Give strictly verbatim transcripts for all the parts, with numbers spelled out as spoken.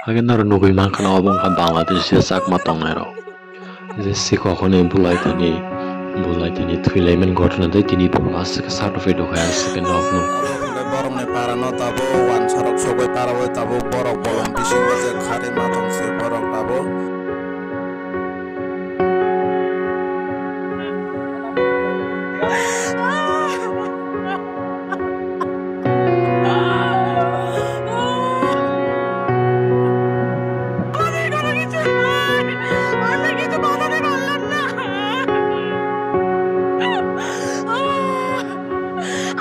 Haikhe norok nugwi mankha na obo wngkha Bangladesh o chakma tongnairok. Je sikok hwnwi bulai thani, bulai thani thwilaimani ghotona tei tini bo aswk khe sat rwphai dokha aswk khe nokno. Abo hwnkhai borokni parano tabuk wansarok sogwi parawui tabuk borok bolong bisingo je kharwi matong se borok tabuk. আমাদের কোনো কিছু নাই। আমরা কিছু বানাতে পারলাম না।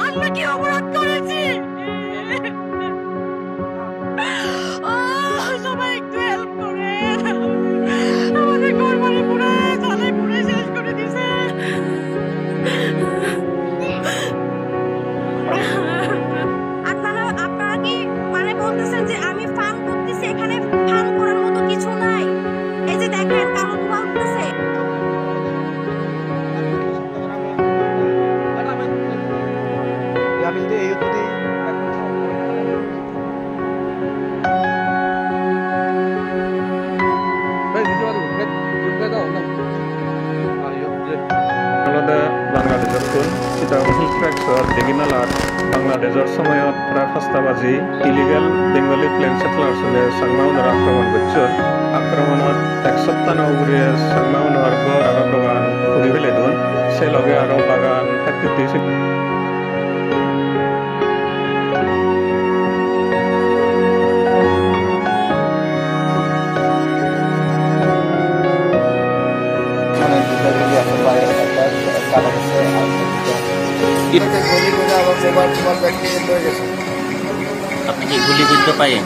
আমরা কি অপরাধ করেছি? ও, সবাই একটু help করে। আমাদের ঘর বাড়ি পুরো জ্বালে পুড়ে শেষ করে দিছে। আপনারা, আপনারা কি মানে বলতেছেন যে আমি ফান করতেছি, এখানে ফান করার মতো কিছু নাই? এই যে দেখেন, কালো ধোঁয়া উঠতেছে। Olode Bangladeshor phun, Chittagong Hill Tracts-o Deginalar Bangladeshor somoyot prai pasta baji illegal Bengali plane settlers hwnwi Changma unor akromon gochchon. Akromonot ek soptano ugure Changma unor ghor aro dogan puri phelai don. Se loge aro bagan hai twi twi se আপনি কি গুলি করতে পারেন?